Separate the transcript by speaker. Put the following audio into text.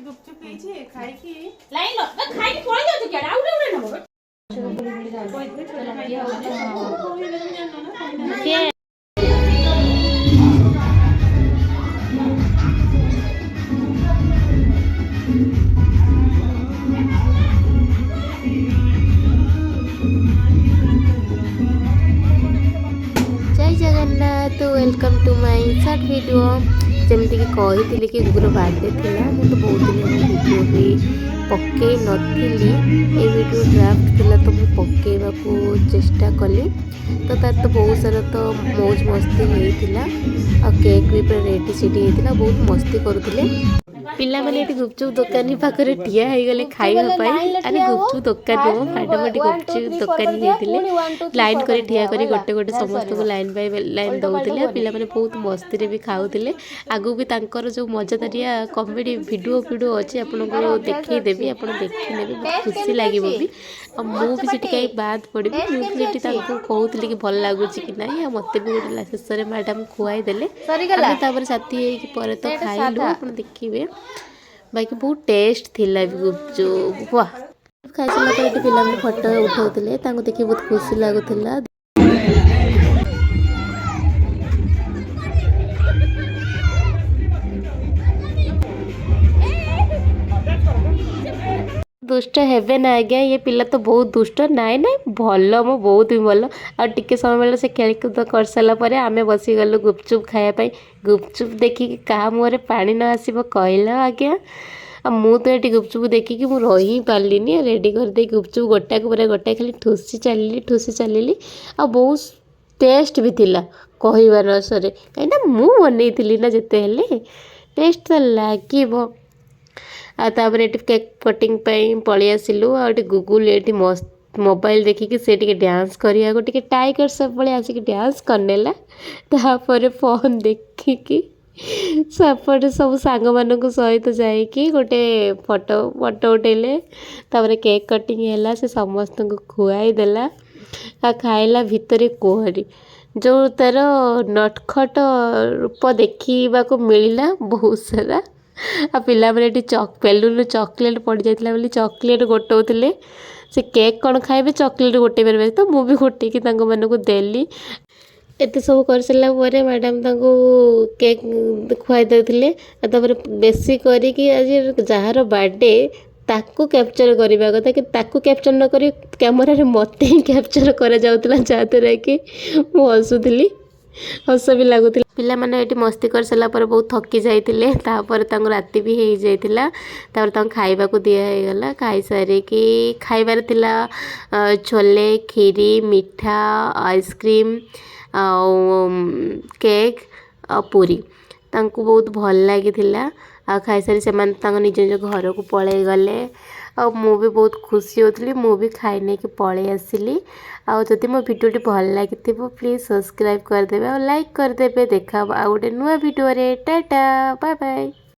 Speaker 1: ଗୁପଚୁପ ହେଇଛି ଖାଇକି।
Speaker 2: ଲାଇନ ଖାଇକି ପଳେଇ ଯାଉଛୁ କିଆଡ଼େ? ଆଉ ଗୋଟେ ଗୋଟେ ନବ।
Speaker 1: କହିଲେ ତମେ ଜାଣିନ ନା କହିନା।
Speaker 2: ସିଏ
Speaker 3: ଜୟ Jagannath, welcome to my short video. ଯେମିତିକି କହିଥିଲି କି ଗୁଗୁର ବାର୍ଥଡେ ଥିଲା, ମୁଁ ତ ବହୁତ ଦିନ ହେଲା ଭିଡ଼ିଓ ବି ପକେଇ ନଥିଲି। ଏ ଭିଡ଼ିଓ ଡ୍ରାଫ୍ଟ ଥିଲା ତ ମୁଁ ପକେଇବାକୁ ଚେଷ୍ଟା କଲି। ତ ତାର ତ ବହୁତ ସାରା ତ ମୌଜ ମସ୍ତି ହେଇଥିଲା ଆଉ କେକ୍ ବି ପୁରା ରେଡ଼ି ସେଠି ହେଇଥିଲା। ବହୁତ ମସ୍ତି କରୁଥିଲେ ପିଲାମାନେ। ଏଠି ଗୁପଚୁପ ଦୋକାନୀ ପାଖରେ ଠିଆ ହେଇଗଲେ ଖାଇବା ପାଇଁ। ଆରେ, ଗୁପଚୁପ ଦୋକାନ ନୁହଁ ମ୍ୟାଡ଼ାମ୍, ଏଠି ଗୁପଚୁପ ଦୋକାନୀ ହେଇଥିଲେ। ଲାଇନ୍ କରି ଠିଆ କରି ଗୋଟେ ଗୋଟେ ସମସ୍ତଙ୍କୁ ଲାଇନ୍ ବାଇ ଲାଇନ୍ ଦେଉଥିଲେ ଆଉ ପିଲାମାନେ ବହୁତ ମସ୍ତିରେ ବି ଖାଉଥିଲେ। ଆଗକୁ ବି ତାଙ୍କର ଯେଉଁ ମଜାଦାରିଆ କମେଡ଼ି ଭିଡ଼ିଓ ଫିଡ଼ିଓ ଅଛି, ଆପଣଙ୍କୁ ଦେଖେଇଦେବି, ଆପଣ ଦେଖିନେବେ, ବହୁତ ଖୁସି ଲାଗିବ ବି। ଆଉ ମୁଁ ବି ସେଠି କାହିଁ ବାଦ ପଡ଼ିବି? ମୁଁ ବି ସେଠି ତାଙ୍କୁ କହୁଥିଲି କି ଭଲ ଲାଗୁଛି କି ନାହିଁ। ଆଉ ମୋତେ ବି ଗୋଟେ ଶେଷରେ ମ୍ୟାଡ଼ାମ୍ ଖୁଆଇ ଦେଲେ। ଆମେ ତାପରେ ସାଥି ହେଇକି ପରେ ତ ଖାଇଲୁ। ଆପଣ ଦେଖିବେ, ବାକି ବହୁତ ଟେଷ୍ଟ ଥିଲା ବି ଗୁପଚୁପ୍। ୱାହ! ଖାଇସାରିଲା ପରେ ଏଠି ପିଲାମାନେ ଫଟୋ ଉଠାଉଥିଲେ, ତାଙ୍କୁ ଦେଖି ବହୁତ ଖୁସି ଲାଗୁଥିଲା। ଦୁଷ୍ଟ ହେବେ ନା ଆଜ୍ଞା? ଇଏ ପିଲା ତ ବହୁତ ଦୁଷ୍ଟ। ନାଇଁ ନାଇଁ, ଭଲ, ମୁଁ ବହୁତ ହିଁ ଭଲ। ଆଉ ଟିକେ ସମୟ ବେଳେ ସେ ଖେଳକୁଦ କରିସାରିଲା ପରେ ଆମେ ବସିଗଲୁ ଗୁପଚୁପ୍ ଖାଇବା ପାଇଁ। ଗୁପଚୁପ୍ ଦେଖିକି କାହା ମୁହଁରେ ପାଣି ନ ଆସିବ କହିଲ ଆଜ୍ଞା? ଆଉ ମୁଁ ତ ଏଠି ଗୁପଚୁପ୍ ଦେଖିକି ମୁଁ ରହି ହିଁ ପାରିଲିନି। ରେଡ଼ି କରିଦେଇ ଗୁପଚୁପ୍ ଗୋଟାକୁ ପରେ ଗୋଟାଏ ଖାଲି ଠୁସି ଚାଲିଲି, ଠୁସି ଚାଲିଲି। ଆଉ ବହୁତ ଟେଷ୍ଟ ବି ଥିଲା କହିବା ନ ସରେ, କାହିଁକିନା ମୁଁ ବନେଇଥିଲି ନା, ଯେତେ ହେଲେ ଟେଷ୍ଟ ତ ଲାଗିବ। ଆଉ ତାପରେ ଏଠି କେକ୍ କଟିଂ ପାଇଁ ପଳେଇ ଆସିଲୁ। ଆଉ ଏଠି ଗୁଗୁଲ ଏଠି ମସ୍ତ ମୋବାଇଲ ଦେଖିକି ସେ ଟିକେ ଡ୍ୟାନ୍ସ କରିବାକୁ ଟିକେ ଟାଇଗର ସବୁ ଭଳି ଆସିକି ଡ୍ୟାନ୍ସ କରିନେଲା। ତାପରେ ଫୋନ୍ ଦେଖିକି ସେପଟେ ସବୁ ସାଙ୍ଗମାନଙ୍କ ସହିତ ଯାଇକି ଗୋଟେ ଫଟୋ ଫଟୋ ଉଠେଇଲେ। ତାପରେ କେକ୍ କଟିଂ ହେଲା, ସେ ସମସ୍ତଙ୍କୁ ଖୁଆଇ ଦେଲା। ଆଉ ଖାଇଲା ଭିତରେ କୁହନି, ଯେଉଁ ତା'ର ନଟଖଟ ରୂପ ଦେଖିବାକୁ ମିଳିଲା ବହୁତ ସାରା। ଆଉ ପିଲାମାନେ ଏଠି ବେଲୁନରୁ ଚକୋଲେଟ୍ ପଡ଼ିଯାଇଥିଲା ବୋଲି ଚକୋଲେଟ୍ ଗୋଟଉଥିଲେ। ସେ କେକ୍ କ'ଣ ଖାଇବେ, ଚକୋଲେଟ୍ ଗୋଟେଇ ପାରିବେ ତ? ମୁଁ ବି ଗୋଟେଇକି ତାଙ୍କମାନଙ୍କୁ ଦେଲି। ଏତେ ସବୁ କରିସାରିଲା ପରେ ମ୍ୟାଡ଼ାମ୍ ତାଙ୍କୁ କେକ୍ ଖୁଆଇ ଦେଉଥିଲେ। ଆଉ ତାପରେ ବେଶୀ କରିକି ଆଜି ଯାହାର ବାର୍ଥଡ଼େ ତାକୁ କ୍ୟାପଚର୍ କରିବା କଥା କି ତାକୁ କ୍ୟାପଚର୍ ନ କରି କ୍ୟାମେରାରେ ମୋତେ ହିଁ କ୍ୟାପଚର୍ କରାଯାଉଥିଲା, ଯାହାଦ୍ୱାରା କି ମୁଁ ହସୁଥିଲି, ହସ ବି ଲାଗୁଥିଲା। ପିଲାମାନେ ଏଠି ମସ୍ତି କରିସାରିଲା ପରେ ବହୁତ ଥକି ଯାଇଥିଲେ। ତାପରେ ତାଙ୍କୁ ରାତି ବି ହେଇଯାଇଥିଲା। ତାପରେ ତାଙ୍କୁ ଖାଇବାକୁ ଦିଆ ହେଇଗଲା। ଖାଇସାରିକି ଖାଇବାରେ ଥିଲା ଛୋଲେ, କ୍ଷୀରି, ମିଠା, ଆଇସ୍କ୍ରିମ୍ ଆଉ କେକ୍ ଆଉ ପୁରୀ। ତାଙ୍କୁ ବହୁତ ଭଲ ଲାଗିଥିଲା। ଆଉ ଖାଇସାରି ସେମାନେ ତାଙ୍କ ନିଜ ନିଜ ଘରକୁ ପଳେଇ ଗଲେ। ଆଉ ମୁଁ ବି ବହୁତ ଖୁସି ହେଉଥିଲି। ମୁଁ ବି ଖାଇ ନେଇକି ପଳେଇ ଆସିଲି। ଆଉ ଯଦି ମୋ ଭିଡ଼ିଓଟି ଭଲ ଲାଗିଥିବ, ପ୍ଲିଜ୍ ସବସ୍କ୍ରାଇବ୍ କରିଦେବେ ଆଉ ଲାଇକ୍ କରିଦେବେ। ଦେଖା ହେବ ଆଉ ଗୋଟେ ନୂଆ ଭିଡ଼ିଓରେ। Tata, bye bye.